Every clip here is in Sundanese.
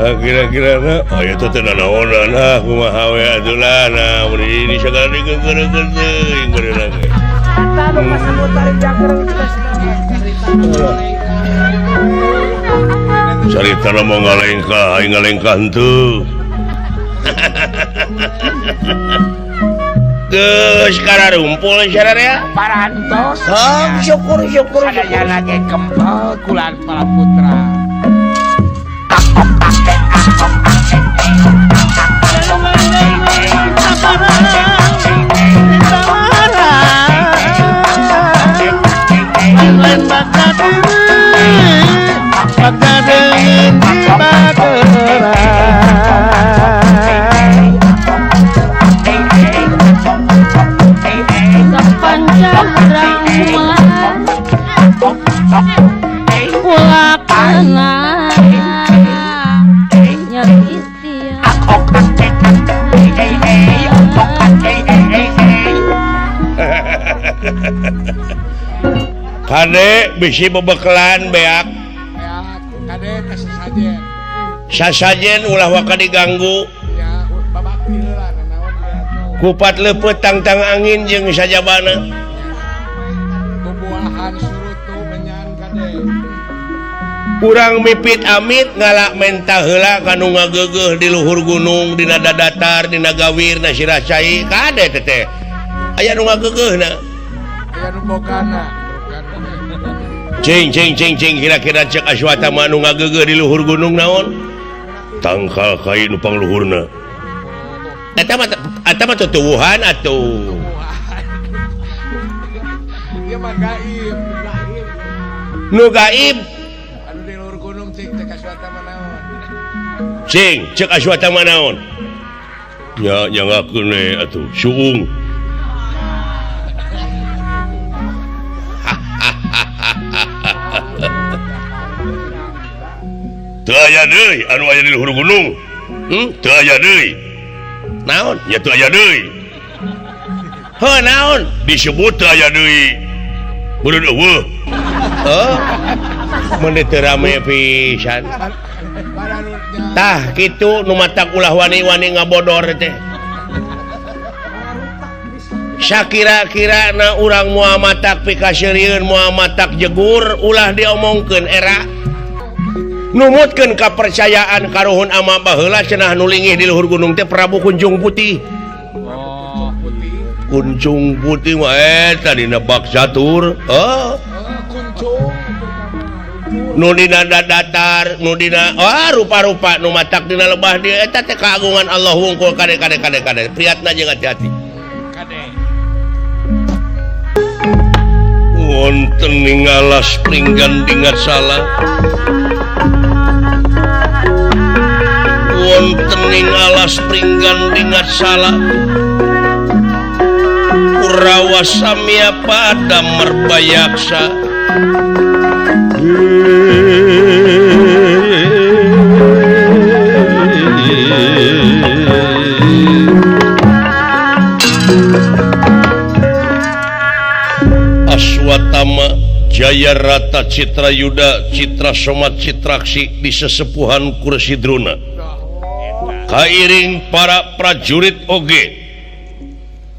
Kumaha kira-kira na? Oh itu teh nanaonan ah kumaha we atuh lah nah mun ini sagala digeungkeureukeun teuing beureunan ge. Carita mau ngalengkah, aing ngalengkah henteu. Geus kararumpul sararea. Parantos. Hang syukur syukur. Sadayana ge kempel kulan para putra. Kade bisi bebekelan beak. Sasajen ulah waka diganggu. Kupat leupeut tangtang angin jeung sajabana. Kurang mipit amit ngalak menta heula kanu ngageugeuh di luhur gunung dina dadatar dina gawir na sirah cai kade teteh. Aya nu ngageugeuhna. Aya nu bogana. Cing cing cing cing kira-kira cek Aswatama nu ngageugeuh di luhur gunung naon? Tangkal kai nu pangluhurna. Eta mah eta mah tutuwuhan atuh. Ieu mah gaib. Nu gaib anu di luhur gunung cing cek Aswatama naon? Cing cek Aswatama naon? Nya nyangakeun we atuh suung. Teu aya deui anu aya di luhur gunung. Teu aya deui. Naon? Ya teu aya deui. Heuh naon? Disebut teu aya deui. Beureun eueuh. Heuh. Mun teu rame pisan. Tah kitu nu matak ulah wani-wani ngabodor teh. Sakira-kirana urang moal matak pikaseurieun moal matak jegur ulah diomongkeun era. Numutkeun kapercayaan karuhun ama baheula cenah nu lingih di luhur gunung teh Prabu Kuncung Putih. Oh, Kuncung Putih mah eta dina bak catur. Oh, kuncung. Nu dina datar, nu dina wah rupa-rupa nu matak dina lebah dieu eta teh kagungan Allah wungkul kade kade kade kade. Priatna jeung hati-hati. Kade. Wonten ing alas pringgan dingat salah. Wonten ing alas pringgan dingat salah. Kurawa samya pada merbayaksa. Aswatama Jaya Rata Citra Yuda Citra Soma Citraksi di sesepuhan kursi Drona. Kairing para prajurit oge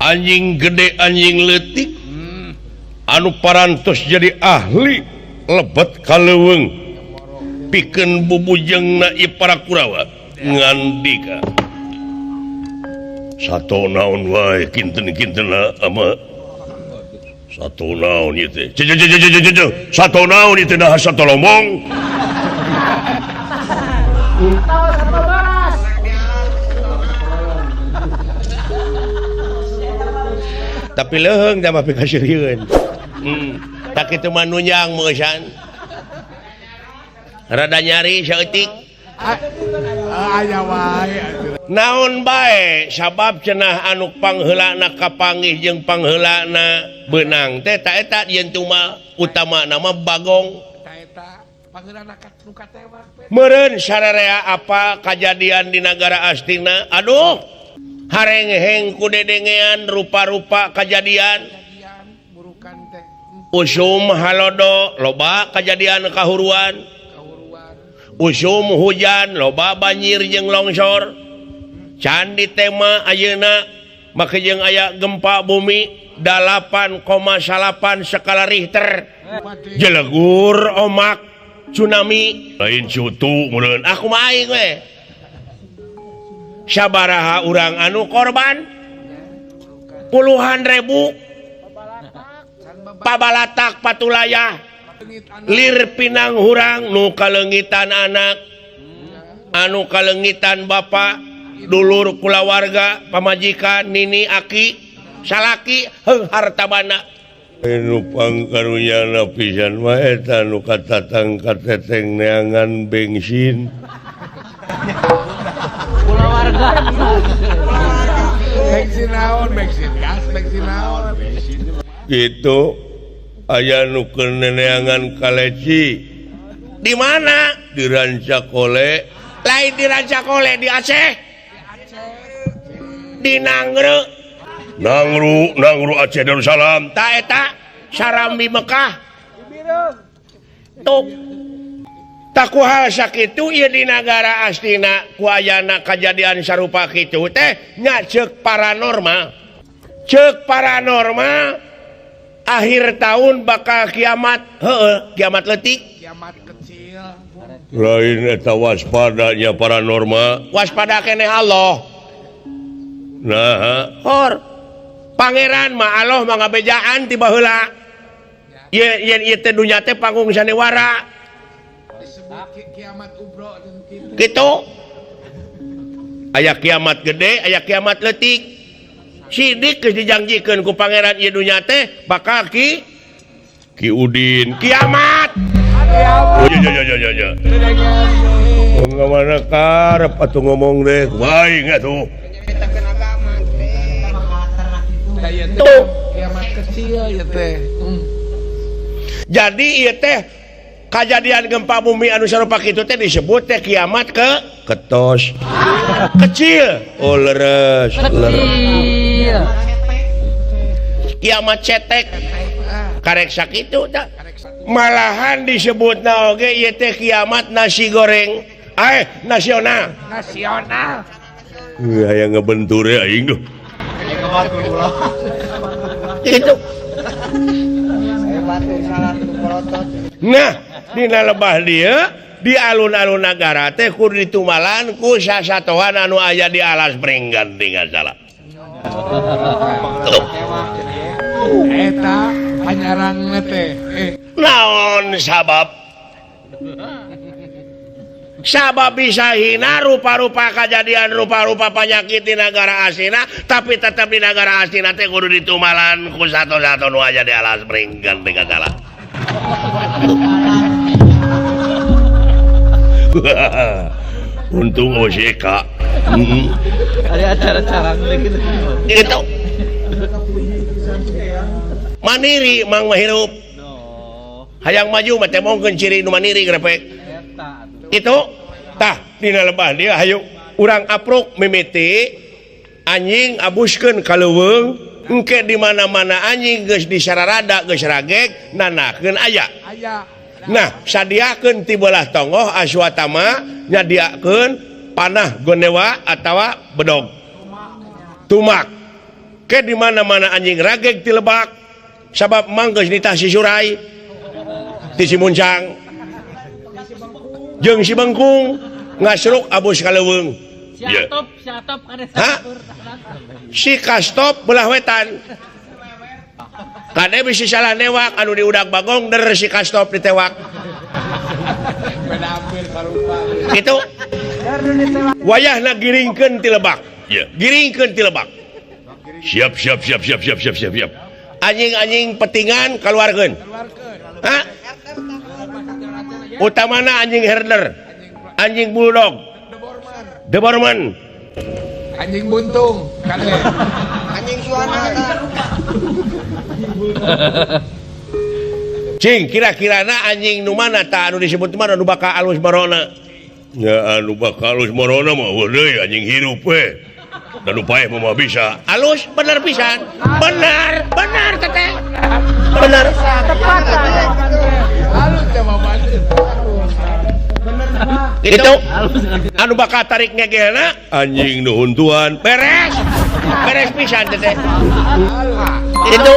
anjing gede anjing leutik anu parantos jadi ahli lebet kaleuweung pikeun bubujengna ieu para Kurawa ngandika sato naon wae kinten-kintenna ama satu naon ieu teh sato naon ieu teh nah sato lomong. Tapi leuheung da mah pikaseurieun. Tak kitu mah nunjang meusan. Rada nyari saeutik. Aya wae. Naon bae sabab cenah anu pangheulana kapanggih jeung pangheulana beunang teh ta eta yen tuma utamana mah Bagong. Ta eta pangheulana nu katewak. Meureun sararea apa kajadian di nagara Astina? Aduh. Harengheng ku dedengean rupa-rupa kajadian. Usum halodo loba kajadian kahuruan. Usum hujan loba banjir jeung longsor. Candi tema ayeuna make jeung aya gempa bumi 8,8 skala Richter. Jelegur omak tsunami lain cutu meureun aku mah aing we. Sabaraha urang anu korban? Puluhan ribu. Pabalatak patulayah lir pinang hurang nu kaleungitan anak anu kaleungitan bapa dulur kulawarga pamajikan nini aki salaki heung harta banda nu pangkarunyana pisan mah eta nu katatang kateteng neangan bensin kulawarga bensin naon bensin gas bensin naon gitu. Aya nu keur neneangan kaleci di mana? Di Rancakole. Lain di Rancakole di Aceh. Di Nangru. Nangru, Nangru Aceh Darussalam. Ta eta Sarambi Mekah. Tuh. Taku hal sakitu ieu di nagara astina ku ayana kajadian sarupa kitu teh nya ceuk paranormal. Ceuk paranormal akhir tahun bakal kiamat, heeh, kiamat leutik, kiamat kecil. Lain eta waspadanya paranormal, waspada keneh Allah. Nah, hor. Pangeran mah Allah mah ngabejaan ti baheula. Ye yen ieu teh dunya teh panggung sanewara. Disebut kiamat kubro kitu. Kitu. Aya kiamat gede, aya kiamat leutik. Sidik geus dijangjikeun ku pangeran ieu dunya teh bakal ki Ki Udin kiamat. Oh ya ya ya ya ya. Mana karep atuh ngomong deh. Kumaha aing atuh. Tuh kiamat kecil ieu teh. Jadi ieu teh kajadian gempa bumi anu sarupa kitu teh disebut teh kiamat ke ketos. Kecil. Oh leres, leres. Kiamat cetek. Karek sakitu tah. Malahan disebutna oge ieu teh kiamat nasi goreng. Nasional. Nasional. Hayang ngebentur ya aing duh. Itu. Nah, dina lebah dieu di alun-alun nagara teh kudu ditumalan ku sasatohan anu aya di alas pringgan tinggal salah. Tuh. Eta panyarangna teh. Naon sabab? Sabab bisa hina rupa-rupa kejadian rupa-rupa penyakit di nagara asina, tapi tetap di nagara asina teh kudu ditumalan ku satu-satu nu aya di alas pringgan tinggal salah. Untung OJK. Ada acara-acara gitu. Gitu. Mandiri mang mah hirup. Hayang maju mah teh mongkeun ciri nu mandiri grepek. Itu tah dina lebah dia hayu urang apruk mimiti anjing abuskeun ka leuweung engke di mana-mana anjing geus disararada geus rageg nanakeun aya. Nah, sadiakeun ti beulah tonggoh aswatama nyadiakeun panah gonewa atawa bedog. Tumak. Ke di mana-mana anjing rageg ti lebak sabab mang geus nitah si Surai ti si Muncang jeung si Bengkung ngasruk abus ka leuweung. Si Atop, si Atop kade. Hah? Si Kastop belah wetan. Kade bisi salah newak anu diudak bagong der si Kastop ditewak. Gitu. Wayahna giringkeun ti lebak. Giringkeun ti lebak. Siap siap siap siap siap siap siap siap. Anjing-anjing petingan kaluarkeun. Hah? Utamana anjing herder, anjing bulldog, Doberman, anjing buntung, anjing suana. Cing, kira-kirana anjing nu mana tah anu disebut mah anu bakal alus marona? Ya anu bakal alus marona mah deui anjing hirup we. Dan upaya mah bisa. Alus bener pisan. Bener, bener teteh. Bener. Tepat. Alus jawabannya. Bener. Gitu. Anu bakal tarik ngegelna anjing nuhun tuan. Beres. Beres pisan teh. Gitu.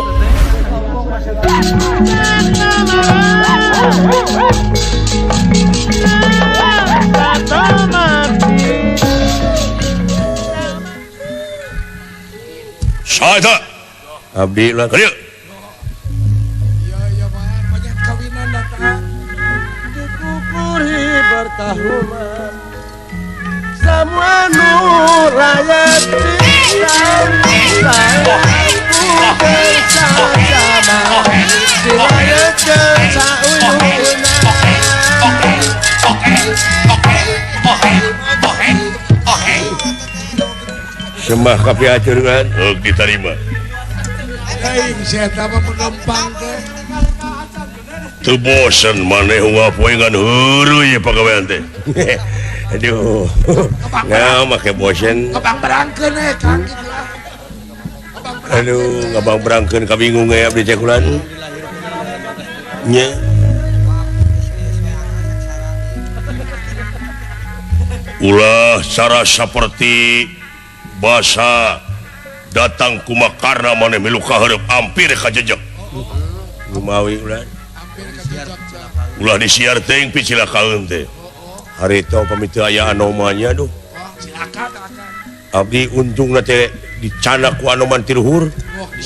Saha abdi lah ka dieu. Iya mah banyak kawinan datang. Dikukuri bertahuman semua nur rakyat bersama Sembah kapihaturkeun heug diterima. Aing sia eta mah pegempang teh. Teu bosen maneh unggal poe ngan heureuy pagawean teh. Aduh. Nah, make bosen. Ngabang berangkeun we Kang kitu ah. Aduh, ngabang berangkeun kabingung we abdi teh kulan. Nya. Ulah cara saperti basa datang kumakarna maneh milu kahareup ampir kajejek. Gumawi ulah. Ulah disiar teuing picilakaeun teh. Harita pamit teu aya anomanya duh. Abdi untungna teh dicanak ku anoman ti luhur.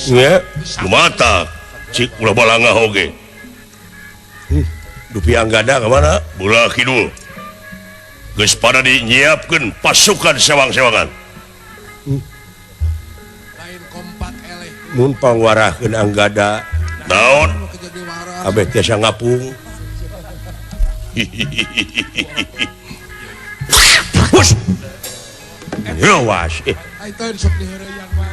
Nya, mata cik ulah balangah oge. Dupi Anggada ka mana? Belah kidul. Geus pada dinyiapkeun pasukan sewang-sewangan. Lain kompak eleh. Mun pangwarahkeun Anggada. Naon? Abeh tiasa ngapung. Hus. Reuwas.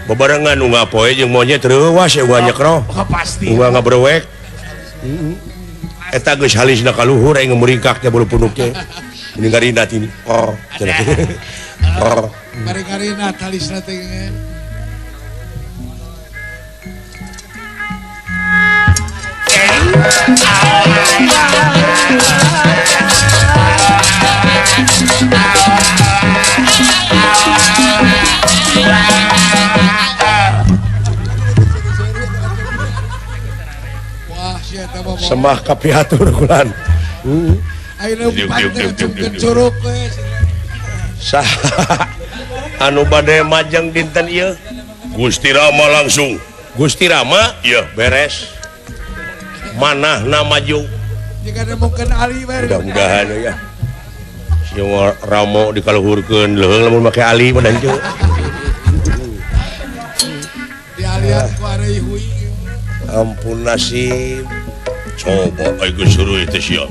Bebarengan nu ngapoe jeung monyet reuwas eueuh nyekroh. Pasti. Unggal ngabrewek. Eta geus halisna ka luhur aing muringkak teh bulu punuk teh. Mending garina tini. Oh. Oh. Bari garina halisna teh. Sembah kapihatur kulan. Anu bade majeng dinten ieu Gusti Rama langsung. Gusti Rama ieu beres. Manahna maju. Mudah-mudahan ya. Si Rama dikaluhurkeun leuheung lamun make ali mah dan teu. Dialian ku areuy hui. Ampun nasib. Coba aing geus heureuy teh sia.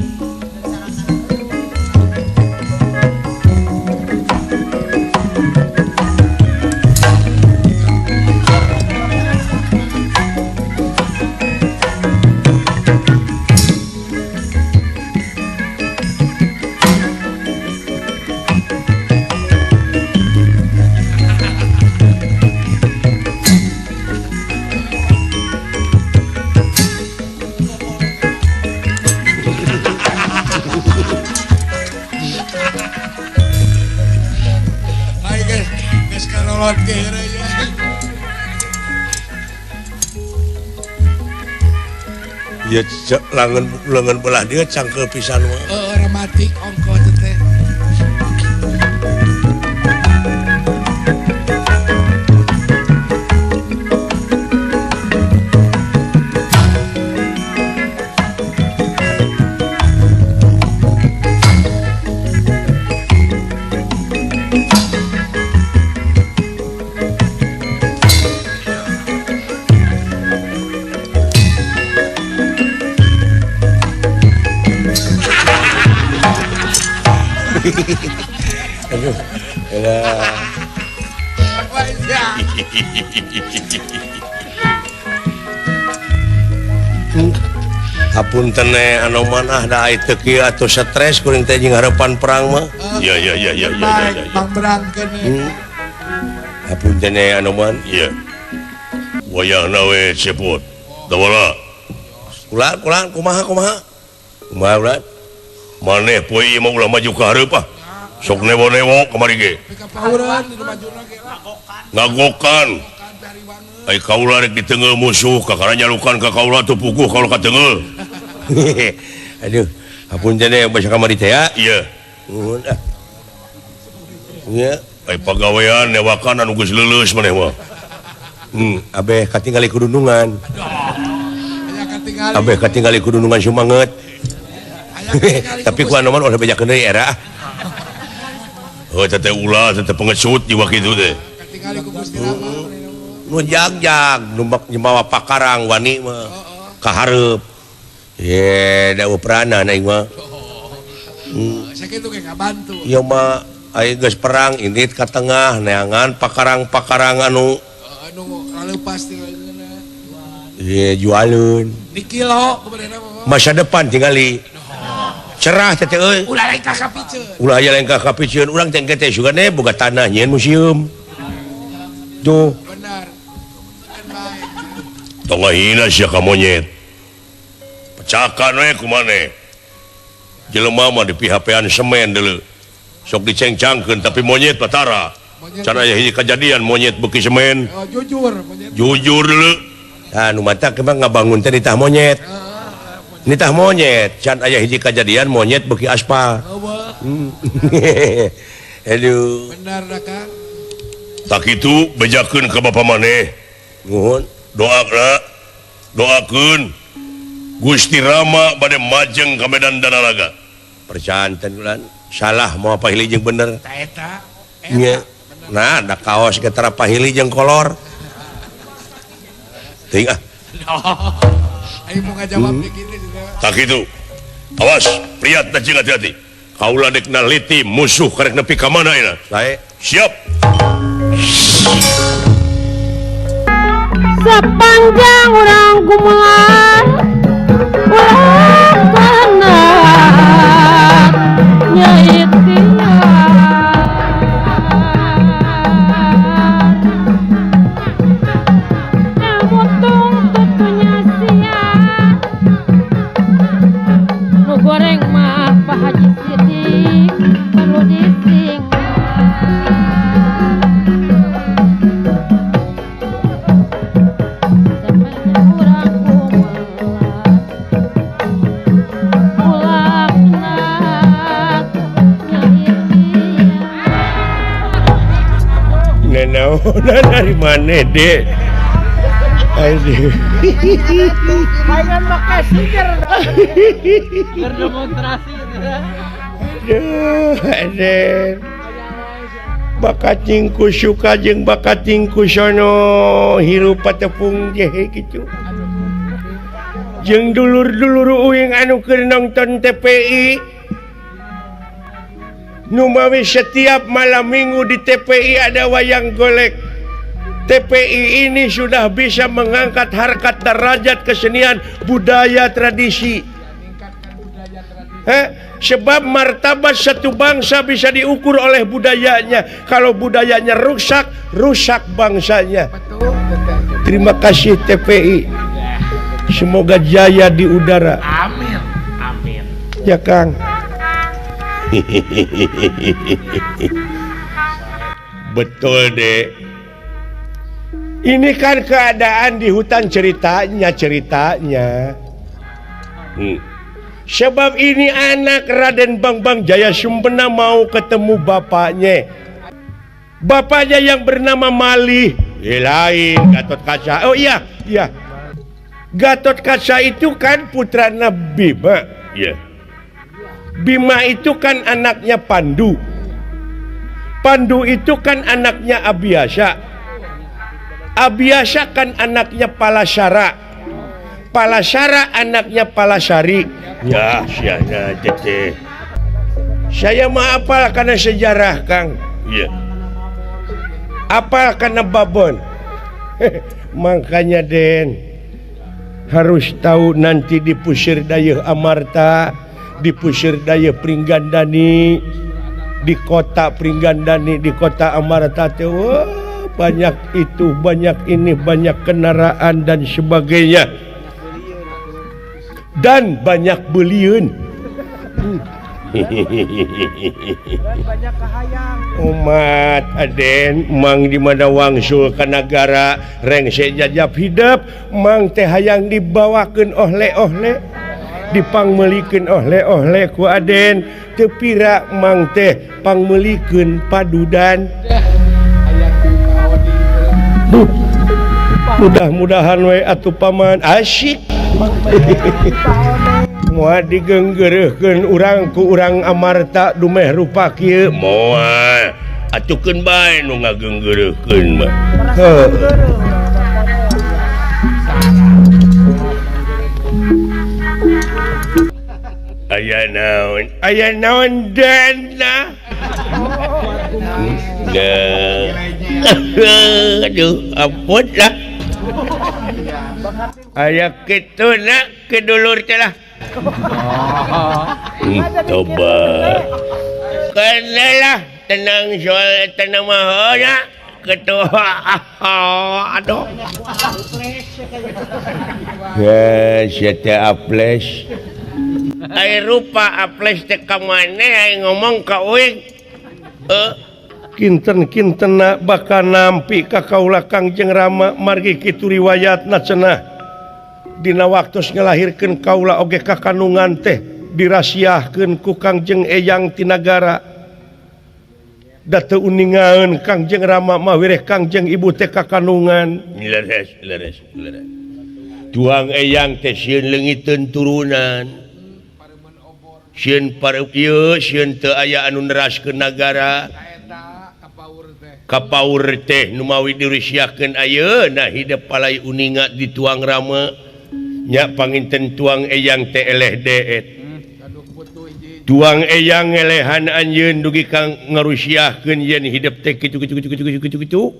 Ya lengan belah dia cangke pisan mah. Heeh, rematik ongko teh. Aduh, elah. Hapunten anoman ah da teu kieu atuh stres kuring teh jeung harapan perang mah. Ya ya ya ya ya ya. Pangberangkeun. Hapunten anoman. Iya. Wayahna we cepot. Dawala. Ulah ulah kumaha kumaha? Kumaha ulah? Maneh poe ieu mah ulah maju ka hareup ah. Sok newo-newo kamari ge. Ngagokan. Ai kaula rek diteunggeul musuh kakara nyalukan ka kaula teu puguh kaula kateunggeul. Aduh, apunten teh basa kamari teh ya. Iya. Nuhun ah. Nya, ai pagawean newakan anu geus leuleus maneh mah. Abeh katingali kudunungan. Abeh katingali kudunungan sumanget. Tapi ku anoman ulah bejakeun deui era. Heuh teh ulah teh pengecut jiwa kitu teh. Nu jagjag nu mawa pakarang wani mah ka hareup. Ye da peranan aing mah. Sakitu ge ngabantu. Ieu mah aing geus perang indit ka tengah neangan pakarang-pakarang anu anu laleupas ti ye jualeun. Di kilo kumaha masa depan tingali. Cerah teh euy. Ulah lengkah ka piceun. Ulah aya lengkah ka piceun urang teh engke teh sugane boga tanah nyieun museum. Tuh. Benar. Tong ngahina sia ka monyet. Pecakan we ku maneh. Jelema mah dipihapean semen deuleu. Sok dicengcangkeun tapi monyet batara. Can aya hiji kajadian monyet beuki semen. Oh, jujur monyet. Jujur deuleu. Tah nu mata kemang ngabangun teh ditah monyet. Nitah monyet, can aya hiji kajadian monyet beuki aspal. Aduh. Benar dah Kang. Tak kitu bejakeun ka bapa maneh. Nuhun. Doakna, doakeun Gusti Rama bade majeng ka Medan Danaraga. Percanten ulan, salah moal pahili jeung bener. Ta eta. Nya. Nah, da kaos ge tara pahili jeung kolor. Teuing ah. Ayo mau ngajawab kitu. Tak kitu. Awas, priat da jeung hati-hati. Kaula dek naliti musuh karek nepi ka mana ayeuna. Sae. Siap. Sepanjang urang gumulan urang tanah nyait goreng mah Pak Haji Sidik perlu dising. Sepanjang urang kumalah ulah nak Nenaonan dari mana dek? Aduh. Mainan makasih berdemonstrasi. Aduh, aduh. Bakatingku suka jeung bakatingku sono hirup patepung jehe kitu. Jeung dulur-dulur uing anu keur nonton TPI. Nu mawi setiap malam minggu di TPI ada wayang golek. TPI ini sudah bisa mengangkat harkat derajat kesenian budaya tradisi. Sebab martabat satu bangsa bisa diukur oleh budayanya. Kalau budayanya rusak, rusak bangsanya. Terima kasih TPI. Semoga jaya di udara. Amin. Amin. Ya Kang. Betul deh. Ini kan keadaan di hutan ceritanya. Sebab ini anak Raden Bangbang Jaya Sumpena mau ketemu bapaknya. Bapaknya yang bernama Malih. Lain Gatot Kaca. Oh iya, iya. Gatot Kaca itu kan putrana Bima. Iya. Bima itu kan anaknya Pandu. Pandu itu kan anaknya Abiyasa. Abiyasa kan anaknya Palasara. Palasara anaknya Palasari. Ya, siana teh. Saya mah apal karena sejarah, Kang. Iya. Apal karena babon. Makanya Den harus tahu nanti di Pusir Dayeuh Amarta, di Pusir Dayeuh Pringgandani, di kota Pringgandani, di kota Amarta teh. Wah, banyak itu, banyak ini, banyak kendaraan dan sebagainya. Dan banyak beliun. Banyak kahayang. Umat Aden mang di mana wangsul ka nagara rengse jajap hidep mang teh hayang dibawakeun ohle-ohle dipangmeulikeun ohle-ohle ku Aden teu pira mang teh pangmeulikeun padudan. Duh, mudah-mudahan we atuh paman asyik. Moal digeunggeureuhkeun urang ku urang Amarta dumeh rupa kieu moal atukeun bae nu ngageunggeureuhkeun mah. Heuh. Aya naon? Aya naon dana? Aduh, ampun lah. Aya kitu na ke dulur teh lah. Toba. Kenalah tenang soal tenang mah ya. Ketua aduh. Ya, sia teh aples. Ai rupa aples teh ka maneh ai ngomong ka uing. Kinten-kintena bakal nampi ka kaula Kangjeng Rama margi kitu riwayatna cenah. Dina waktos ngalahirkeun kaula oge ka kandungan teh dirasiahkeun ku Kangjeng Eyang Tinagara. Da teu uningaeun Kangjeng Rama mah wireh Kangjeng Ibu teh ka kandungan. Leres leres leres. Tuang Eyang teh sieun leungiteun turunan. Sieun pareup ieu sieun teu aya anu neraskeun nagara. Kapaur teh nu mawi dirisiahkeun ayeuna hidep palai uninga di Tuang Rama. Nya panginten Tuang Eyang teh eleh deet. Tuang Eyang ngelehan anjeun dugi ka ngarusiahkeun yen hidep teh kitu kitu kitu kitu kitu kitu.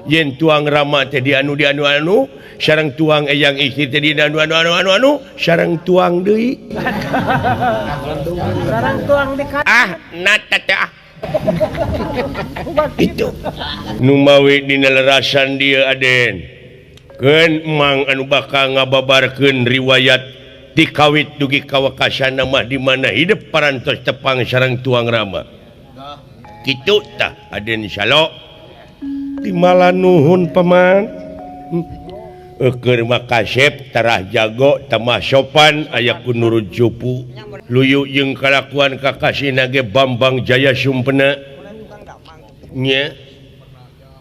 Yen Tuang Rama teh dianu dianu anu sareng Tuang Eyang istri teh dianu anu anu anu anu sareng tuang deui. Sareng tuang di ah nata teh ah. Itu numawi dina lerasan dieu Aden. Keun mang anu bakal ngababarkeun riwayat ti kawit dugi ka wakasana mah di mana hidep parantos tepang sareng Tuang Rama. Kitu tah Aden Salo. Timala nuhun paman. Eukeun mah kasep tarah jago tamah sopan aya ku nurut jupu. Luyu jeung kalakuan kakasihna ge Bambang Jaya Sumpena. Nya.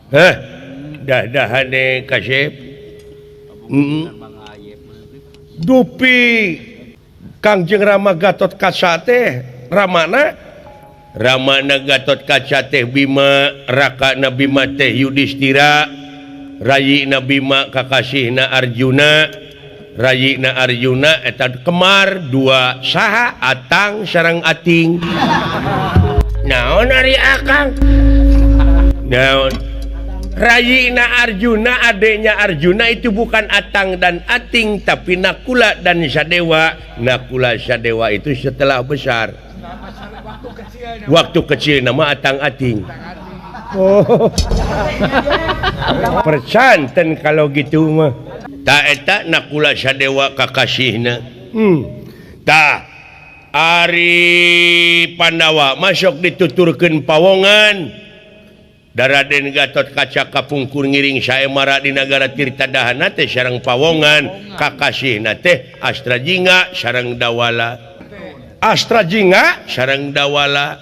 Hah, dah-dahane kasep. Dupi Kangjeng Rama Gatot Kaca teh Ramana Ramana Gatot Kaca teh Bima, rakana Bima teh Yudhistira, rayina Bima kakasihna Arjuna, rayina Arjuna eta kemar dua saha Atang sareng Ating. Naon ari Akang? Naon? Rayina Arjuna adeknya Arjuna itu bukan Atang dan Ating tapi Nakula dan Sadewa. Nakula Sadewa itu setelah besar. Waktu kecil nama Atang Ating. Oh. Percanten kalau gitu mah. Ta eta Nakula Sadewa kakasihna. Tah ari Pandawa masuk dituturkeun pawongan. Daraden Gatot Kaca kapungkur ngiring saemara di nagara Tirta Dahana teh sareng pawongan kakasihna teh Astra Jingga sareng Dawala. Astra Jingga sareng Dawala.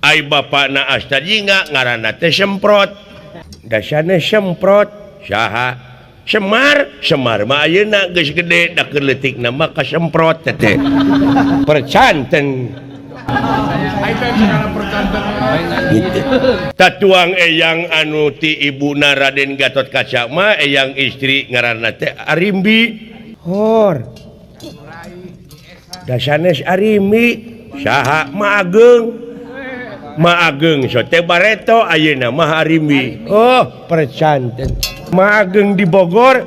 Ai bapana Astra Jingga ngaranna teh Semprot. Dasana Semprot saha? Semar, Semar mah ayeuna geus gede da keur leutikna mah ka Semprot teh. Percanten. Gitu. Tatuang Eyang anu ti ibuna Raden Gatot Kaca mah eyang istri ngaranna teh Arimbi. Hor. Dasanes Arimbi saha Ma Ageng. Ma Ageng sote bareto ayeuna mah Arimbi. Oh, percanten. Ma Ageng di Bogor.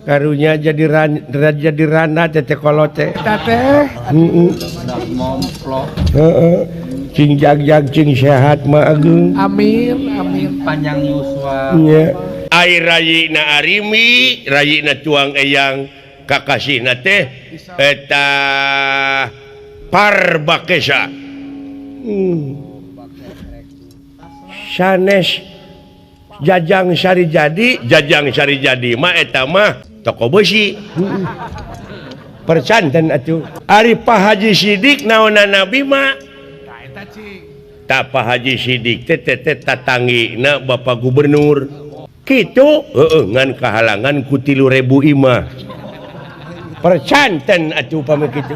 Karunya jadi jadi rana teh kolote. Teh. Heeh. Heeh. Cing jag-jag cing sehat Ma Ageng. Amin, amin. Panjang yuswa. Nya. Ai rayina Arimi, rayina Tuang Eyang kakasihna teh eta Parbakesa. Sanes Jajang Sarijadi, Jajang Sarijadi mah eta mah toko besi. Percanten atuh. Ari Pak Haji Sidik naonana Bima? Ta Pak Haji Sidik teh teh tatangina Bapak Gubernur. Kitu heueuh ngan kahalangan ku 3.000 imah. Percanten atuh pami kitu.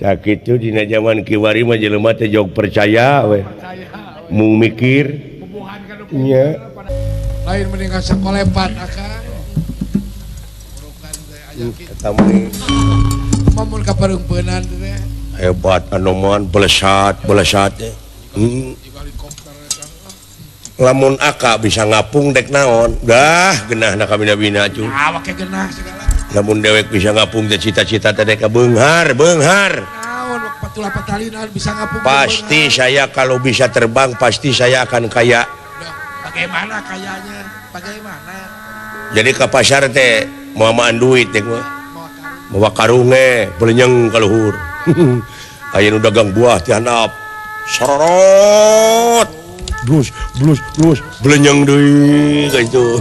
Tah kitu dina zaman kiwari mah jelema teh jog percaya we. Mung mikir nya. Lain mending sakolepat akang. Mun ka pareumpeunnan teh hebat anoman belesat belesat teh. Lamun aka bisa ngapung dek naon dah genahna kabina-bina cu. Awake genah segala. Lamun dewek bisa ngapung teh cita-cita teh dek beunghar beunghar. Naon patulah patalina bisa ngapung. Pasti saya kalau bisa terbang pasti saya akan kaya. Bagaimana kayanya? Bagaimana? Jadi ke pasar teh moal duit teh mah. Mawa karunge belenyeng ka luhur. Aya nu dagang buah ti handap. Sororot. Blus blus blus belenyeng deui kitu.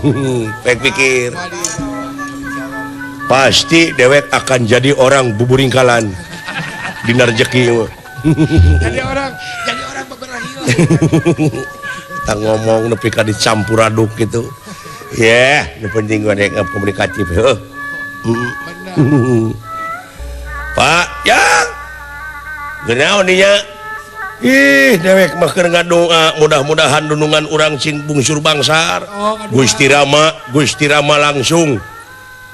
Pek pikir. Pasti dewek akan jadi orang buburingkalan. Dina rejeki mah. Jadi orang beberahila. Tah ngomong nepi ka dicampur aduk gitu. Ya, nu penting gua dek komunikatif heuh. Pak, ya. Genaon dinya? Ih, dewek mah keur ngadoa mudah-mudahan dunungan urang sing bungsur bangsar. Gusti Rama langsung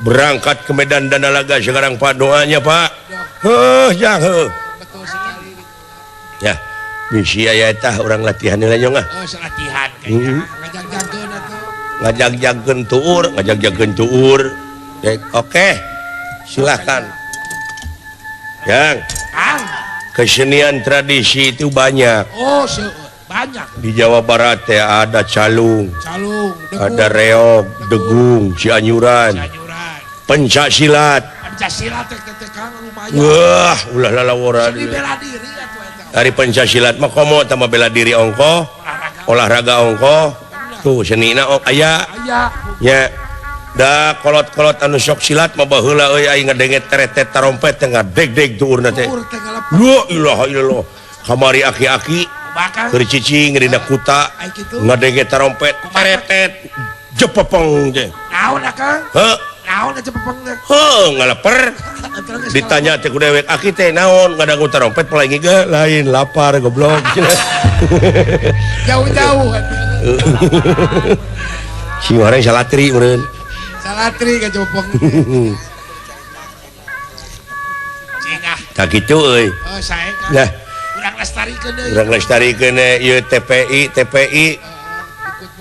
berangkat ke Medan Danalaga sekarang Pak, doanya Pak. Heuh, jang heuh. Ya, bisi aya tah urang latihan heula nyong ah. Oh, latihan kayaknya. Ngajag-jagkeun atuh. Ngajag-jagkeun tuur, ngajag-jagkeun tuur. Oke. Silahkan. Yang kesenian tradisi itu banyak. Oh, banyak. Di Jawa Barat ya ada calung, calung, degung, ada reog, degung, cianyuran, pencak silat. Pencak silat teh lumayan. Wah, ulah lalawora. Seni bela diri atuh eta. Ari pencak silat mah komo tambah bela diri ongkoh, olahraga ongkoh. Tuh senina aya. Nya. Da kolot-kolot anu sok silat mah baheula euy aing ngadenge teretet tarompet teh ngadeg-deg tuurna teh. La ilaha illallah. Kamari aki-aki keur cicing dina kuta ngadenge tarompet teretet jepepeng teh. Naon akang? Heuh. Naon jepepeng teh? Heuh, ngaleper. Ditanya teh ku dewek aki teh naon ngadangu tarompet paling ge lain lapar goblok. Jauh-jauh. Si orang salatri meureun. Salatri ka jepepeng. Cingah. Tah kitu euy. Oh, sae kan. Nah, urang lestarikeun deui. Urang lestarikeun ieu TPI, TPI.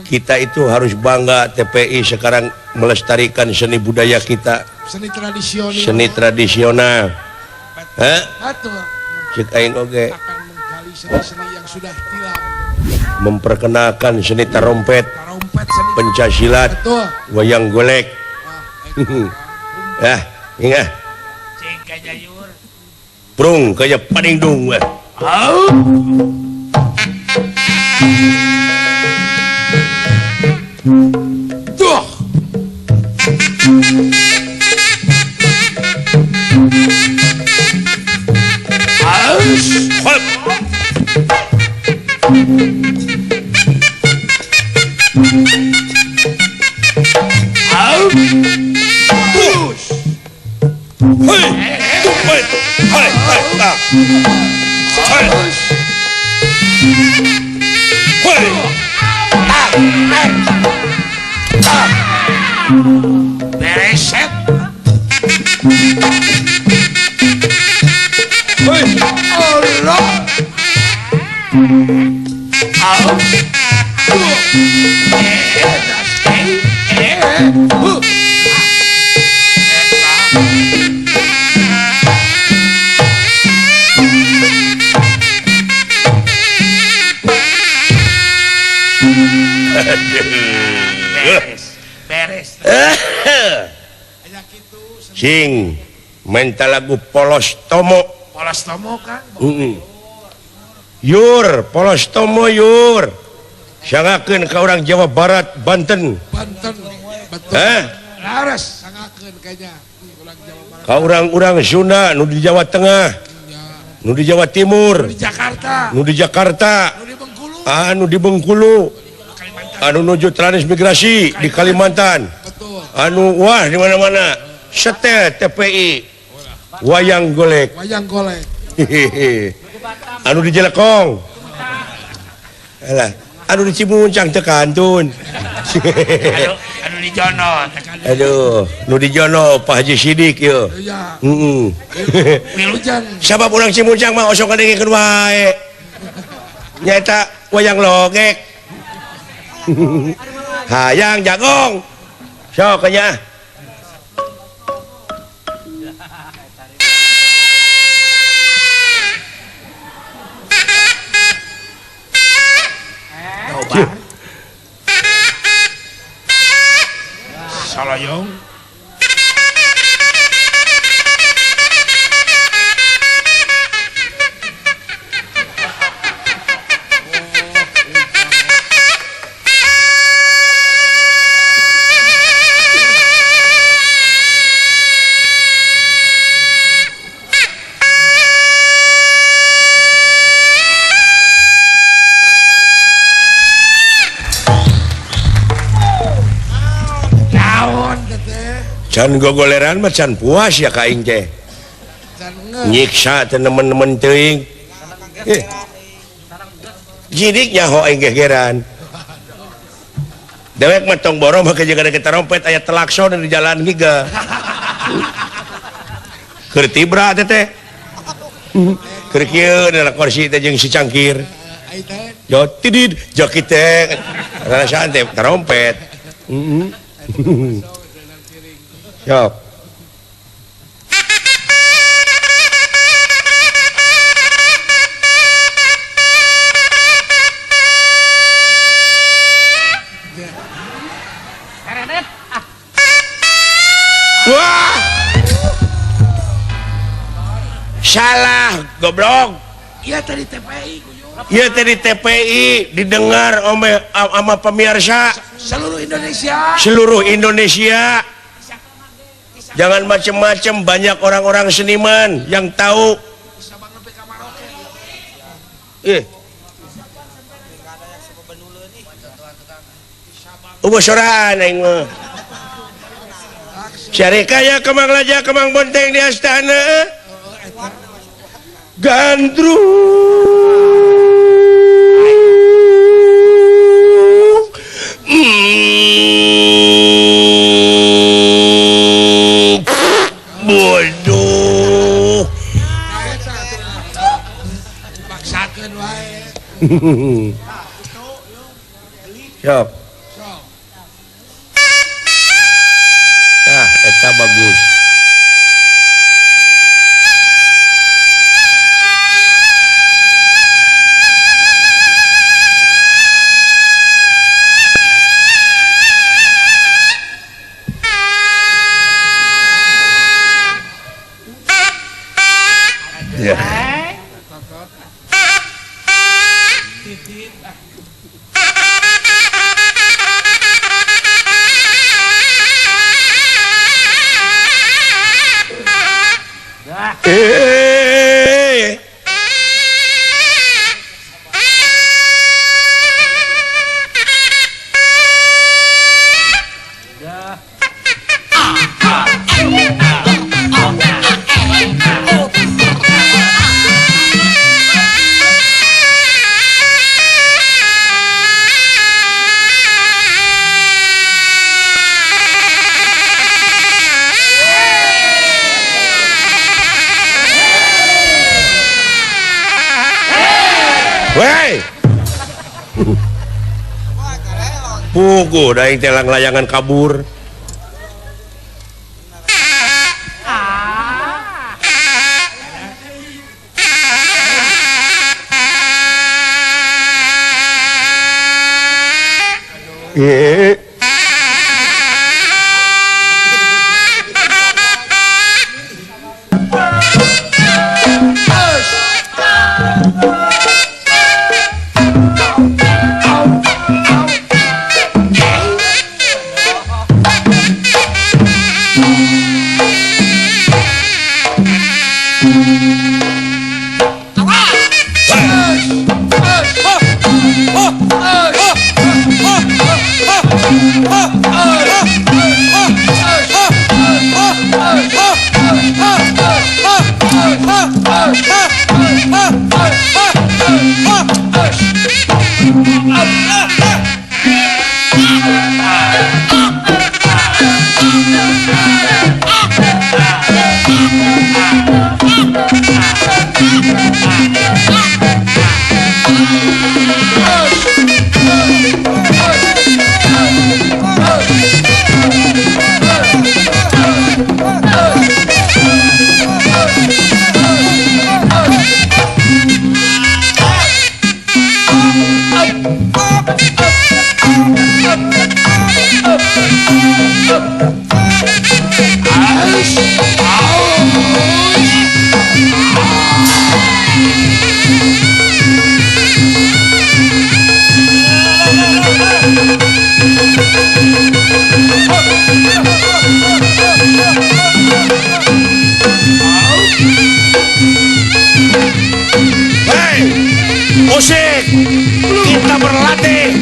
Kita itu harus bangga TPI sekarang melestarikan seni budaya kita. Seni tradisional. Seni tradisional. Hah? Betul. Cek aing oge. Akan menggali seni-seni yang sudah hilang. Memperkenalkan seni tarompet, seni pencak silat, wayang golek. Ah, ingat. Prung kaya paningdung. Duh. Hop. Hei, hei, hei, hei, hei, bereset. Hei, Allah. Beres, beres. Sing menta lagu polos tomo. Polos Tomo kan. Yur, Polos Tomo yur. Sangakeun ka orang Jawa Barat, Banten. Banten. Betul. Hah? Laras sangakeun kayaknya orang Jawa Barat. Ka urang-urang Sunda nu di Jawa Tengah. Nu di Jawa Timur, nu di Jakarta, nu di Jakarta, nu di Bengkulu, anu di Bengkulu, anu nuju transmigrasi di Kalimantan. Betul. Anu wah di mana-mana. Setel TPI wayang golek. Wayang golek. Anu di Jelekong. Alah, anu di Cimuncang teu kantun. Anu di Jono. Aduh, nu di Jono Pak Haji Sidik yeuh. Iya. Heeh. Wilujeng. Sabab urang Cimuncang mah osok ngadengikeun wae. Nyaeta wayang logek. Hayang jagong. Sok nya. Salayong. Can gogoleran mah can puas ya ka aing teh. Nyiksa teh nemen-nemen teuing. Jidik nyaho aing gegeran. Dewek mah tong borong make jeung ada trompet aya telakson di jalan giga. Keur tibra teh teh. Keur kieu na kursi teh jeung si cangkir. Jo tidid joki teh. Rasaan teh trompet. Heeh. Siap. Wah. Salah, goblok. Iya tadi TPI. Iya tadi TPI didengar sama pemirsa seluruh Indonesia. Seluruh Indonesia. Jangan macem-macem, banyak orang-orang seniman yang tahu. Eueuh soraan aing mah. Syarikaya Kemang Raja Kemang Bonteng di astana. Gandrung. Bodoh. Paksakeun wae. Siap. Nah, eta bagus. Ya. Puguh daing teh layangan kabur. Hey, musik, kita berlatih.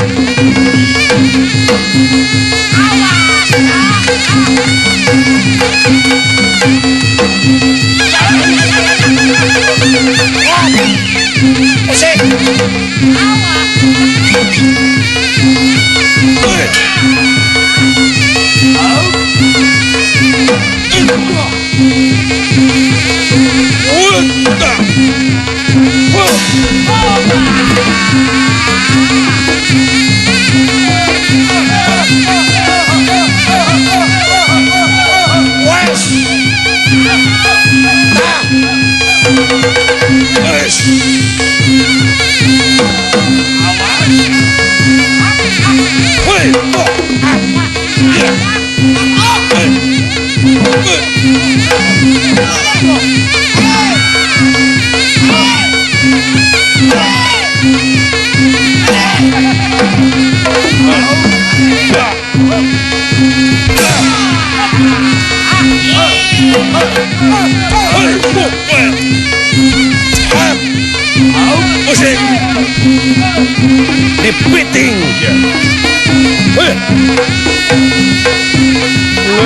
Musik. Dipiting.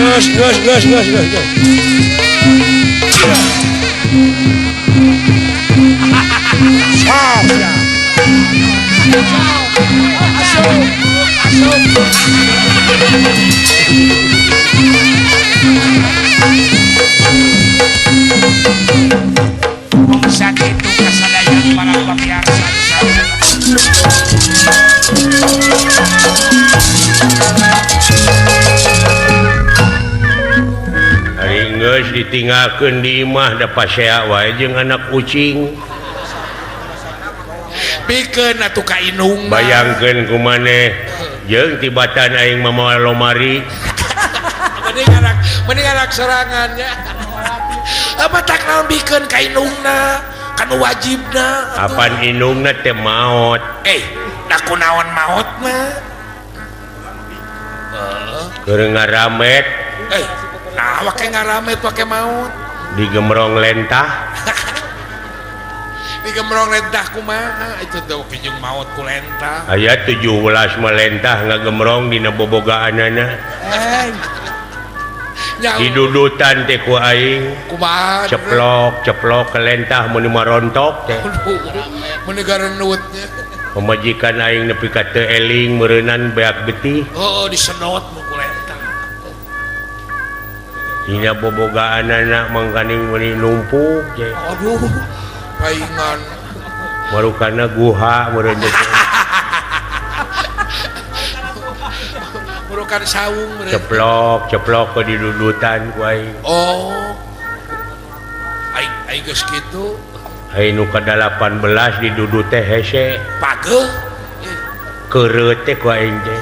Gas gas gas gas gas. Sakitu kasalayan para pamiarsa Ari geus ditinggalkeun di imah da pasea wae jeung anak kucing. Pikeun atuh ka indung. Bayangkeun ku maneh jeung tibatan aing mamawa lomari. Mending anak sorangannya. Apa tak naon bikeun ka indungna, kan wajibna. Apan indungna teh maot. Da kunaon maotna? Keur ngaramet. Nah wake ngaramet wake maot. Digemrong lentah. Digemrong lentah kumaha? Itu teh oke jeung maot ku lentah. Aya 17 mah lentah ngagemrong dina bobogaanana. Didudutan teh ku aing. Kumaha? Ceplok, ceplok ke lentah mun marontok teh. Mun garenutnya. Pamajikan aing nepi ka teu eling meureunnan beak getih. Heuh, disedot mu ku lentah. Dina bobogaanana mangkaning meuni numpuk teh. Aduh, paingan. Marukana guha meureun teh. Marukan saung meureun. Ceplok, ceplok ke didudutan ku aing. Oh. Aing aing geus kitu. Aing nu ka-18 didudut teh hese. Pageuh. Keureut teh ku aing teh.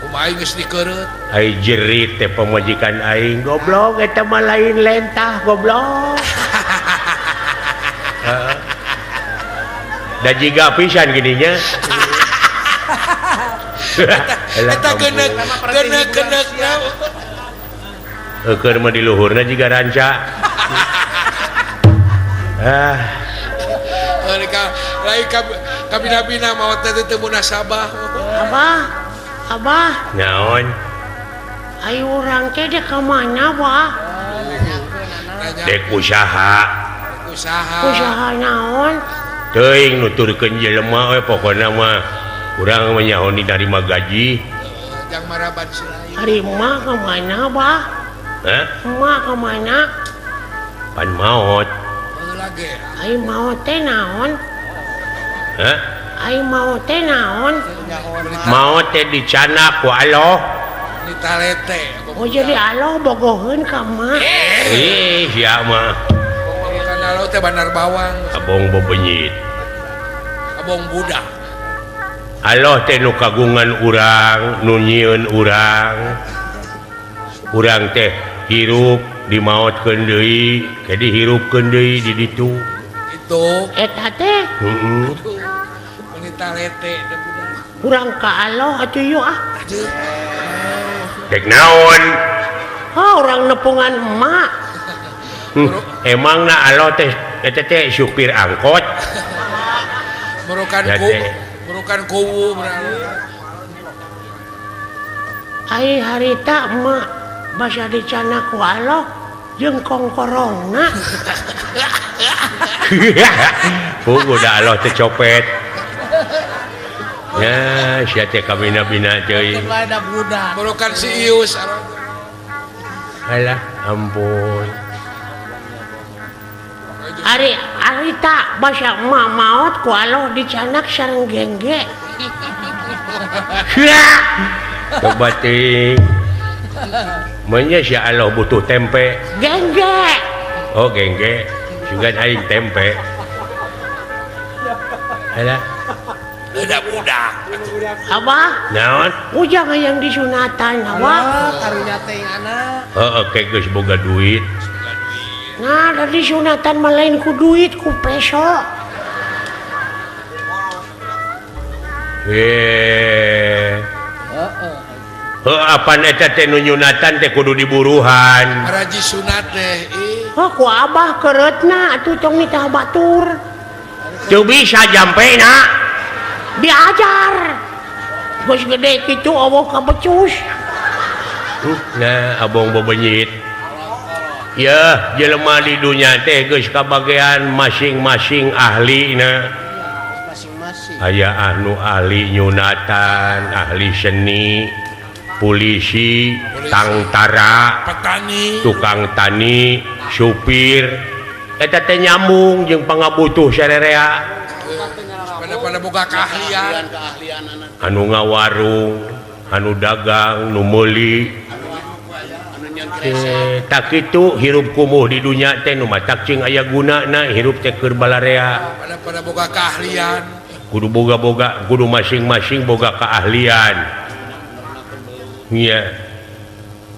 Kumaha aing geus dikeureut? Aing jerit teh pamajikan aing, goblok eta mah lain lentah goblok. Heeh. Da jiga pisan gininya. Eta geuneuk geuneuk geuneuk. Keur mah di luhurna jiga ranca. Ah. Lain kabina-bina maot teh teu munasabah. Abah, abah. Naon? Ayo urang teh dek ka mana, Bah? Dek usaha. Usaha. Usaha naon? Teuing nuturkeun jelema we pokona mah urang mah nyaho dinarima gaji. Jang maraban selain. Ari emak ka mana, Bah? Hah? Emak ka mana? Pan maot. Lagi. Ai maot teh naon? Hah? Ai maot teh naon? Maot teh dicanak ku Allah. Ditalete. Oh jadi Allah bogoheun ka emak. Ih, sia mah. Bukan Allah teh bandar bawang. Abong bebenyit. Abong budak. Allah teh nu kagungan urang, nu nyieun urang. Urang teh hirup dimaotkeun deui, ke dihirupkeun deui di ditu. Itu eta teh. Heeh. Talete kurang ka Allah atuh yuk ah. Dek naon? Oh, orang nepungan emak. Emang na Allah teh eta teh supir angkot. Merukan kuwu. Ai harita emak basa dicana ku Allah jeung kongkorongna. Puguh da Allah teh copet. Ya, sia teh kabina-bina teuing. Merukan si Ius. Alah, ampun. Ari harita basa emak maot ku Allah dicanak sareng gengge. Coba teuing. Meunya sia Allah butuh tempe. Gengge. Oh, gengge. Sugan aing tempe. Alah. Budak-budak. Abah? Naon? Ujang hayang disunatan, abah. Karunya teh anak. Heeh, ke geus boga duit. Nah, da disunatan mah lain ku duit, ku peso. Heeh. Heuh, apan eta teh nu nyunatan teh kudu diburuhan. Paraji sunat teh. Heuh, ku abah keureutna atuh tong nitah batur. Teu bisa jampena. Diajar geus gede kitu eueuh ka becus. Nah, abong bebenyit. Ya, jelema di dunya teh geus kabagean masing-masing ahlina. Masing-masing. Aya anu ahli nyunatan, ahli seni, polisi, tangtara, petani, tukang tani, supir. Eta teh nyambung jeung pangabutuh sarerea. Pada boga keahlian, anu ngawarung, anu dagang, nu meuli. Tak kitu hirup kumuh di dunya teh nu matak cing aya gunana hirup teh keur balarea. Pada boga keahlian. Kudu boga-boga, kudu masing-masing boga keahlian. Nya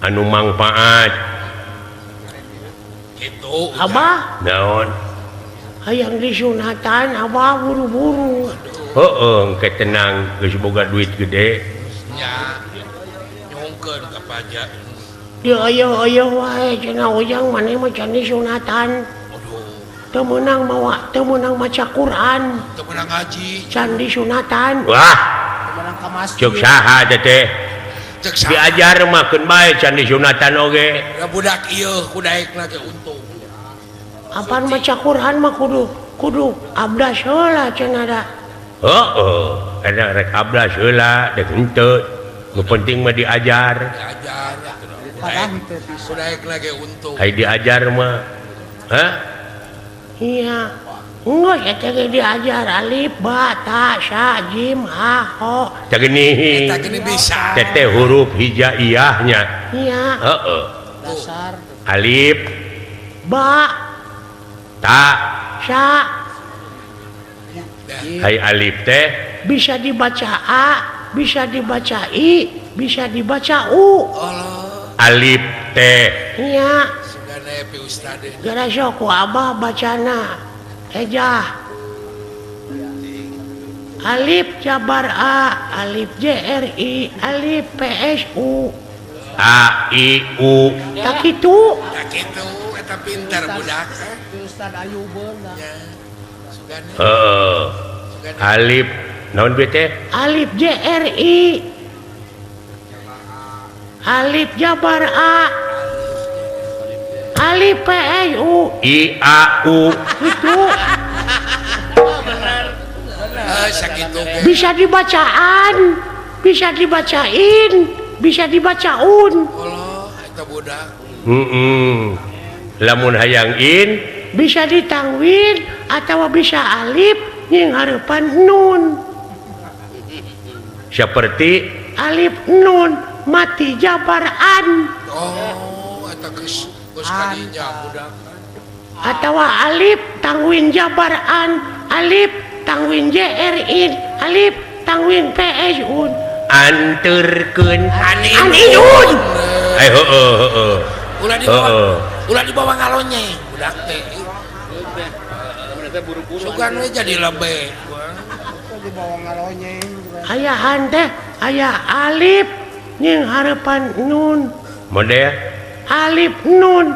anu mangpaat. Kitu. Abah? Naon? Hayang disunatan abah buru-buru. Heeh, engke tenang geus boga duit gede. Nya. Nyungkeun ka pajak. Di ayo-ayo wae cenah ujang maneh mah can disunatan. Aduh. Teu meunang mawa, teu meunang maca Quran. Teu meunang ngaji. Can disunatan. Wah. Teu meunang ka masjid. Ceuk saha teh teh? Ceuk saha? Diajar mah keun bae can disunatan oge. Da budak ieu ku daekna ge untung. Apaan maca Quran mah kudu abdas heula cenah da. Heeh, eta rek abdas heula dek henteu. Nu penting mah diajar. Diajar. Kudaek lagi untung. Ai diajar mah. Hah? Iya. Enggeus eta ge diajar alif ba ta sa jim ha ho. Tah geuning. Eta geuning bisa. Teh huruf hijaiyahnya. Iya. Heeh. Dasar. Alif ba ta sa. Hai alif teh bisa dibaca a, bisa dibaca i, bisa dibaca u. Allah. Alif teh. Iya. Sugana pi ustad. Gara sok ku abah bacana ejah. Alif jabar a, alif j r i, alif p s u. A i u. Tak kitu. Tak kitu eta pintar budak. Ustad Ayubeun. Ya. Sugana. Heeh. Alif naon bieu teh? Alif J R I. Alif jabar A. Alif P S U. I A U. Itu. Bener. Sakitu ge. Bisa dibacaan, bisa dibacain, bisa dibacaun. Allah, eta budak. Heeh. Lamun hayang in bisa ditangwin atau bisa alif jeung harepan nun. Seperti alif nun mati jabar an. Oh, eta geus geus kadinya budak. Atawa alif tangwin jabar an, alif tangwin jr in, alif tangwin ps un. Anterkeun An inun. Eh heeh heeh. Ulah dibawa. Ulah dibawa ngalonyeng budak teh. Sugan we jadi lebe. Dibawa ngalonyeng. Ayahan teh aya alif jeung harepan nun. Model alif nun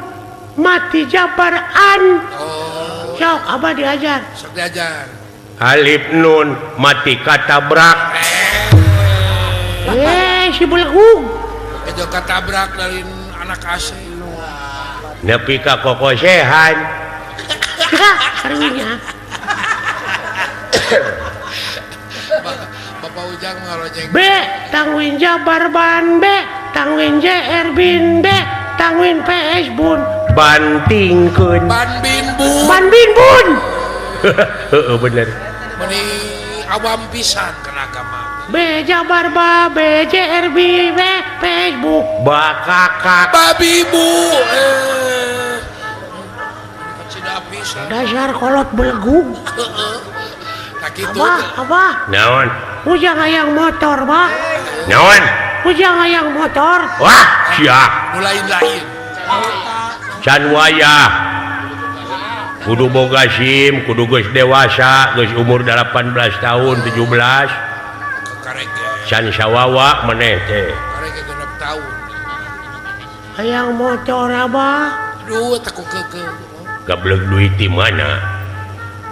mati jabar an. Oh. Sok abah diajar. Sok diajar. Alif nun mati katabrak. Si belegug. Itu katabrak dari anak asing. Nepi ka kokosehan. Karunya. Bapak Ujang ngalonyeng. B tangwin jabar ban B tangwin JR bin B tangwin PS bun. Bantingkeun. Ban bin bun. Ban bin bun. Heeh bener. Meni awam pisan kana agama. B jabar ba B JR B B PS bu. Bakakak. Babi bu. Dasar kolot belegug. Heeh. Tak kitu. Abah, abah. Naon? Ujang hayang motor, bah. Naon? Ujang hayang motor. Wah, sia. Nu lain-lain. Can wayah. Kudu boga SIM, kudu geus dewasa, geus umur 18 tahun, 17. Karege. Can sawawa maneh teh. Karege 6 tahun. Hayang motor, abah. Aduh, teh ku keukeuh. Gablek duit di mana?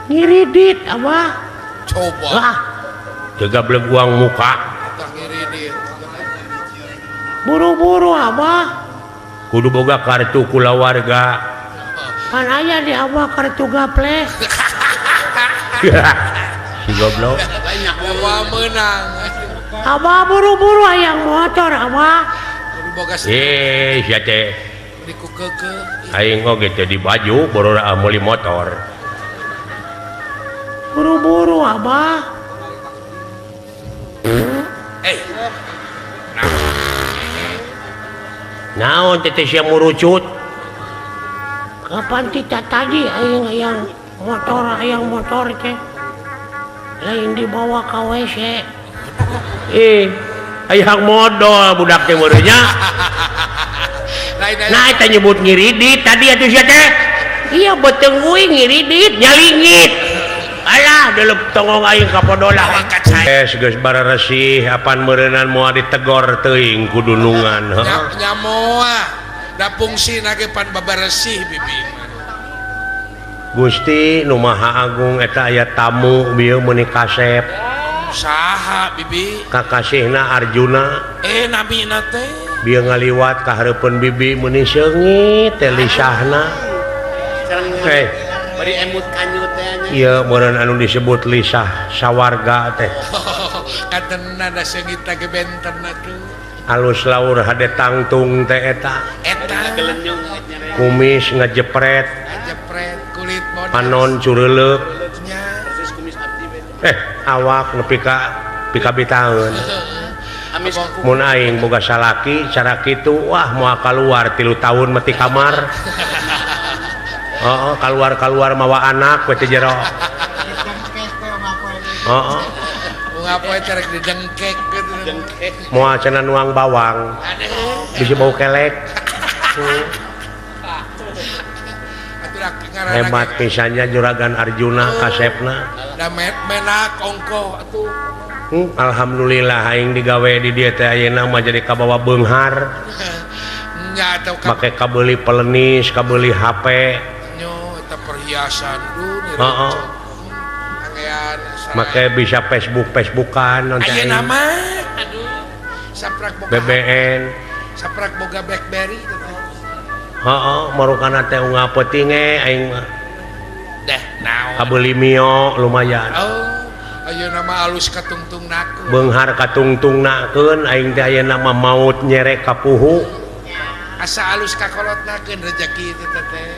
Ngiridit, abah. Coba. Wah. Teu gablek uang muka. Tah ngiridit. Buru-buru, abah. Kudu boga kartu kulawarga. Pan aya di abah kartu gaple. Si goblok. Bawa meunang. Abah buru-buru hayang motor, abah. Kudu boga sia teh. Di ku keukeuh. Aing oge teh di baju borora meuli motor. Buru-buru abah. Naon teh sia murucut? Kapan kita tadi aing hayang motor teh. Lain dibawa ka WC. Hayang modol budak teh meureun nya. Nah eta nyebut ngiridit tadi atuh sia teh. Iya beuteung uing ngiridit nyalingit. Alah delep tongong aing ka podolah. Geus bararesih apan meureunan moal ditegor teuing ku dunungan. Heeh. Nya moal. Da fungsina ge pan babaresih bibi. Gusti nu Maha Agung eta aya tamu bieu meuni kasep. Saha bibi? Kakasihna Arjuna. Namina teh. Bieu ngaliwat ka hareupeun bibi meuni seungit teh lisahna. Bari emut kanyut teh nya. Ieu meureun anu disebut lisah sawarga teh. Katenna da seungit teh benten atuh. Alus laur hade tangtung teh eta. Eta kumis ngejepret. Ngejepret kulit bodas. Panon cureuleup. Nya. Awak nepi ka pikabitaeun. Mun aing boga salaki cara kitu wah moal kaluar 3 tahun mati kamar. Heeh, kaluar-kaluar mawa anak we teh jero. Heeh. Ngapoe teh rek didengkek gitu. Dengkek. Moal cenah nuang bawang. Bisi bau kelek. Hebat pisannya juragan Arjuna kasepna. Da menak ongkoh atuh. Alhamdulillah aing digawe di dieu teh ayeuna mah jadi kabawa beunghar. Nya atuh make kabeuli pelenis, kabeuli HP. Nyo eta perhiasan duh. Heeh. Make bisa Facebook-Facebookan nanti ayeuna mah aduh saprak boga BBN saprak boga BlackBerry heeh marukana teh unggal peuting aing mah deh naon kabeuli mio lumayan. Oh ayeuna mah alus katungtungnakeun beunghar katungtungnakeun aing teh ayeuna mah maut nyerek ka puhu asa alus kakolotnakeun rejeki teh teh.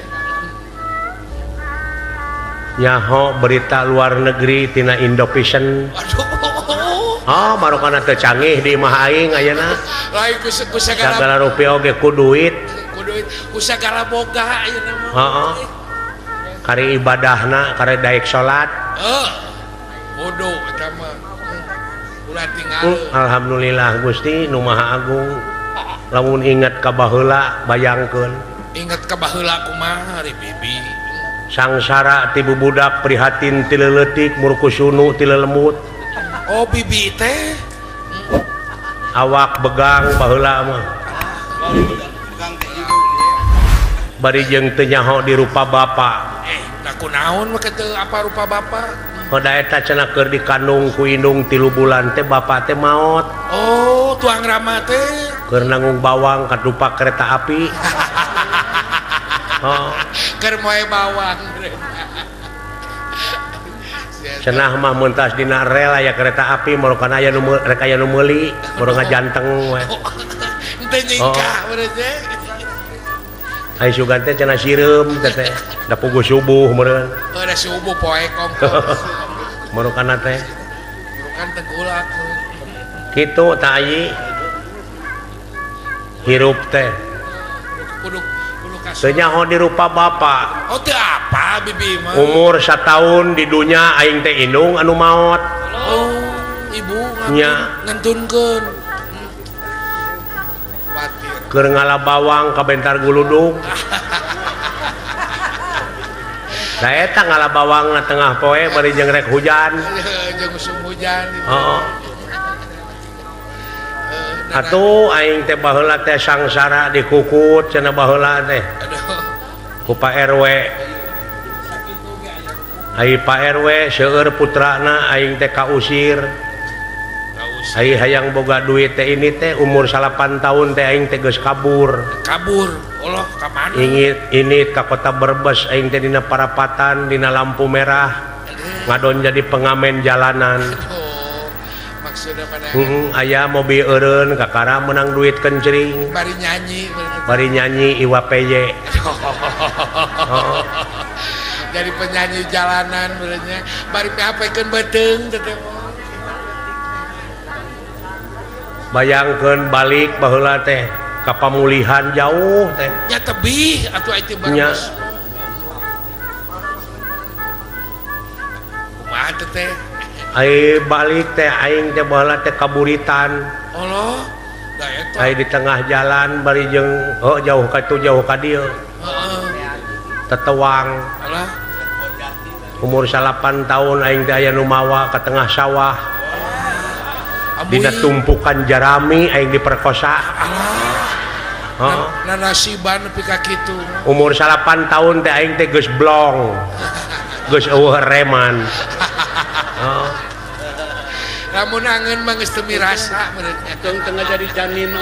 Nyaho berita luar negeri tina Indovision. Aduh. Oh, marokana teu canggih di imah aing ayeuna. Lain ku sagala Sagala rupi oge ku duit. Ku duit, ku sagala boga ayeuna mah. Heeh. Kari ibadahna, kari daek salat. Heeh. Bodoh eta mah. Ulah tinggal. Alhamdulillah Gusti nu Maha Agung. Lamun ingat ka baheula bayangkeun. Ingat ka baheula kumaha ari bibi. Sangsara ti bubudak prihatin ti leuletik murkusunu ti lelemut. Oh bibi teh awak begang baheula mah. Bari jeung teu nyaho di rupa bapa. Da kunaon mah teu apa rupa bapa? Da eta cenah keur dikandung ku indung 3 bulan teh bapa teh maot. Oh, tuang rama teh keur nanggung bawang kadupak kereta api. Oh. Keur moe bawang. Cenah mah mentas dina rel aya kereta api morokan aya nu rek aya nu meuli, moro ngajanteng we. Henteu nyingkah meureun teh. Ai sugan teh cenah sireum teh teh. Da puguh subuh meureun. Oh, da subuh poe kongkong. Morokan teh. Morokan tengkulak. Kitu tah ayi. Hirup teh. Kudu teu nyaho di rupa bapa. Oh teu apa bibi mah. Umur satahun di dunya aing teh indung anu maot. Oh, ibu ngantunkeun. Watir. Keur ngala bawang ka bentar guludug. Da eta ngala bawang na tengah poe bari jeung rek hujan. Jeung usum hujan. Heeh. Atuh aing teh baheula teh sangsara dikukut cenah baheula teh. Ku Pak RW. Ai Pak RW seueur putrana aing teh kausir. Ai hayang boga duit teh ini teh umur 8 tahun teh aing teh geus kabur. Kabur. Allah ka mana? Ingit ini ka kota Brebes aing teh dina parapatan dina lampu merah. Ngadon jadi pengamen jalanan. Aya mobil eureun kakara menang duit kencring. Bari nyanyi, bari nyanyi Iwa PY. Oh. Jadi penyanyi jalanan benernya. Bari PHP-keun beuteung teh. Bayangkeun balik baheula teh ka pamulihan jauh teh. Nya tebih atuh itu Brebes. Kumaha teh? Ai balik teh aing teh baheula teh kaburitan. Allah, da eta. Ai di tengah jalan bari jeung heuh jauh ka tu jauh ka dieu. Heeh. Tetewang. Alah. Umur 8 tahun aing teh aya nu mawa ka tengah sawah. Dina tumpukan jarami aing diperkosa. Alah. Heeh. Nanasiban nepi ka kitu. Umur 8 tahun teh aing teh geus blong. Geus eueuh reman. Oh. Lamun angeun mah geus teu mirasa meureun tong tengah jadi janino.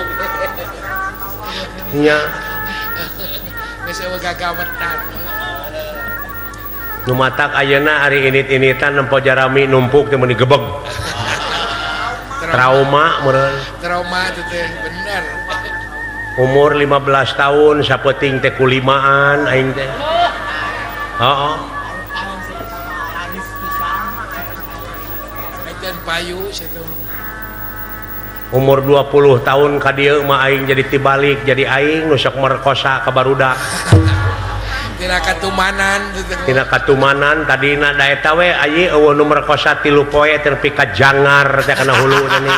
Nya. Geus eueuh gagawetan. Nu matak ayeuna ari init-initan nempo jarami numpuk teh meuni gebeg. Trauma meureun. Trauma teh bener. Umur 15 tahun sapeuting teh kulimaan aing teh. Heeh. Payu umur 20 tahun ka dieu mah aing jadi tibalik jadi aing nu sok merkosa ka barudak. Tina katumanan tina katumanan tadina da eta we ayi eueuh nu merkosa 3 poe teh nepi ka jangar teh kana hulu teh.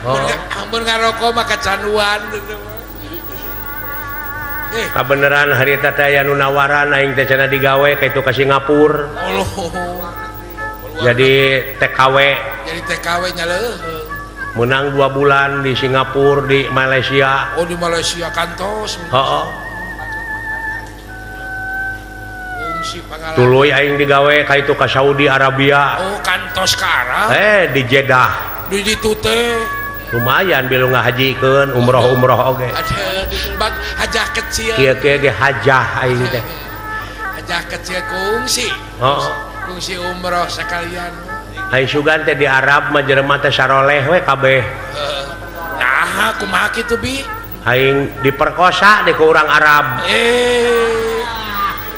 Oh. Mun ngaroko mah kacanduan. Kabeneran harita teh aya nu nawaran aing teh cenah digawe ka itu ka Singapura. Allah. Jadi TKW. Jadi TKW nya leuh. Menang 2 bulan di Singapura, di Malaysia. Oh, di Malaysia kantos. Heeh. Tuluy aing digawe ka itu ka Saudi Arabia. Oh, kantos ka Arab. Di Jeddah. Di ditu teh. Lumayan bilu ngahajikeun umroh-umroh oge. Bag hajah kecil. Kieu-kieu ge hajah aing teh. Hajah kecil kungsi. Heeh. Kungsi umroh sekalian. Ai sugan teh di Arab mah jelema teh saroleh we kabeh. Nah, kumaha kitu bi? Aing diperkosa di ku urang Arab.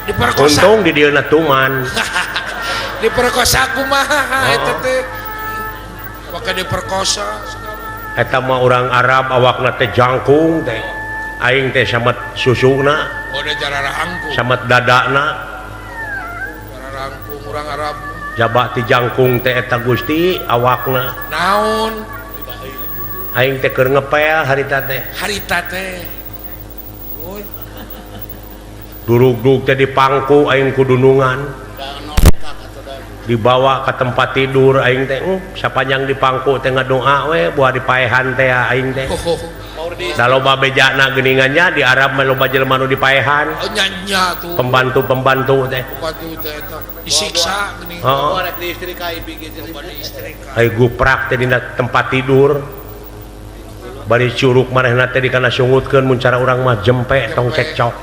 Diperkosa. Untung di dieuna tuman. Diperkosa kumaha eta teh? Pakai diperkosa. Eta mah urang Arab awakna teh jangkung teh. Aing teh samet susuna. Oh, da jararangkung. Samet dadana. Jararangkung urang Arab. Jabah ti jangkung teh eta Gusti awakna. Naon? Aing teh keur ngepel harita teh. Harita teh. Durug-durug teh dipangku aing ku dunungan. Dibawa ke tempat tidur aing teh sapanjang dipangku teh ngadoa we buah dipaehan teh aing teh. Da loba bejana geuningan nya di Arab mah loba jelema nu dipaehan. Oh nya tuh. Pembantu-pembantu teh. Pembantu teh eta disiksa geuning. Heeh. Ai guprak teh dina tempat tidur. Bari curug manehna teh dikana sungutkeun mun cara urang mah jempe tong cekcok.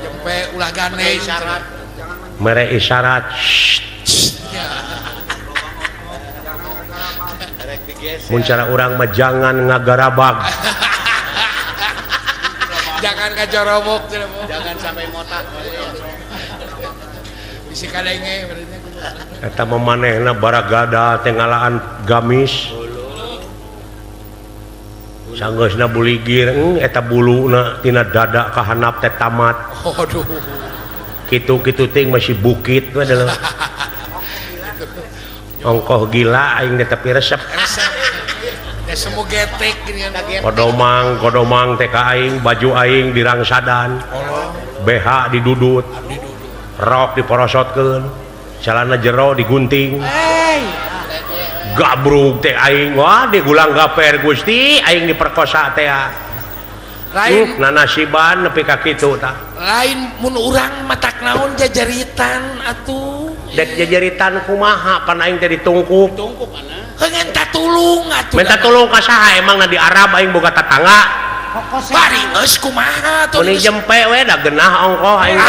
Jempe ulah gandeng isyarat. Mere isyarat. Mun cara urang mah jangan ngagarabag. Jangan ngajorobok, jangan sampai motak. Bisi kadenge berarti. Eta mah manehna baragada teh ngalaan gamis. Sanggeusna buligir eta buluna tina dada ka handap teh tamat. Aduh. Kitu-kitu ting masih bukit we dalam. Ongkoh gila aing teh tapi resep. Ya semua getek gini. Kodomang, kodomang teh ka aing, baju aing dirangsadan. BH didudut. Rok diporosotkeun, celana jero digunting. Gabrug teh aing wah digulang gaper Gusti aing diperkosa teh. Lain nanasiban nepi ka kitu tah. Lain mun urang matak naon jajaritan atuh. Dek jajaritan kumaha pan aing teh ditungkup. Tungkup ana. Heuh minta tulung atuh. Minta tulung ka saha emangna di Arab aing boga tatangga. Bari geus kumaha atuh. Mun jempe we da genah ongkoh aing.